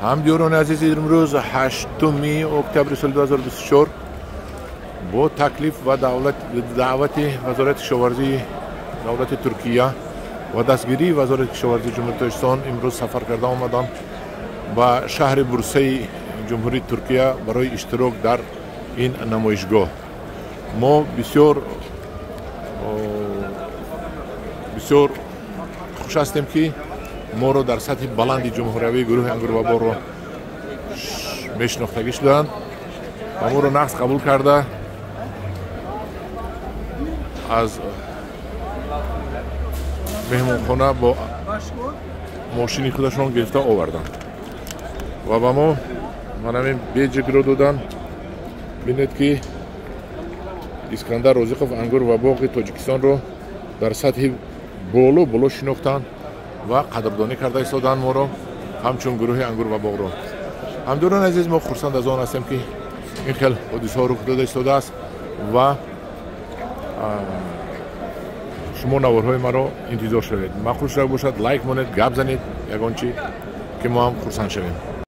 Ҳамдиёрони азиз, имрӯз 8 октябри соли 2024 бо таклиф ва даъвати Вазорати кишоварзии давлати Туркия ва дастгирии Вазорати кишоварзии Ҷумҳурии Тоҷикистон имрӯз сафар карда омадам ба шаҳри Бурсаи Ҷумҳурии Туркия барои иштирок дар ин намоишгоҳ. Мо бисёр бисёр хуш ҳастем, ки моро дар сатҳи баланди ҷумҳуриявии гурӯҳи ангурваборро мешинохтагӣ шуданд ва моро нағз қабул карда, аз меҳмонхона бо мошини худашон гирифта оварданд ва ба мо манамин беҷикро доданд. Бинед, ки Искандар Розиқов ангур ва боғи Тоҷикистонро дар сатҳи боло боло шинохтанд ва қадрдонӣ карда истоданд моро, ҳамчун гурӯҳи ангур ва боғро. Ҳамдиёрони азиз, мо хурсанд аз он ҳастем, ки ин хел ҳодисаҳо рух дода истодааст ва шумо наворҳои маро интизор шавед. Маъқул шуда бошад, лайк монед, гап занед ягон чи, ки мо ҳам хурсанд шавем.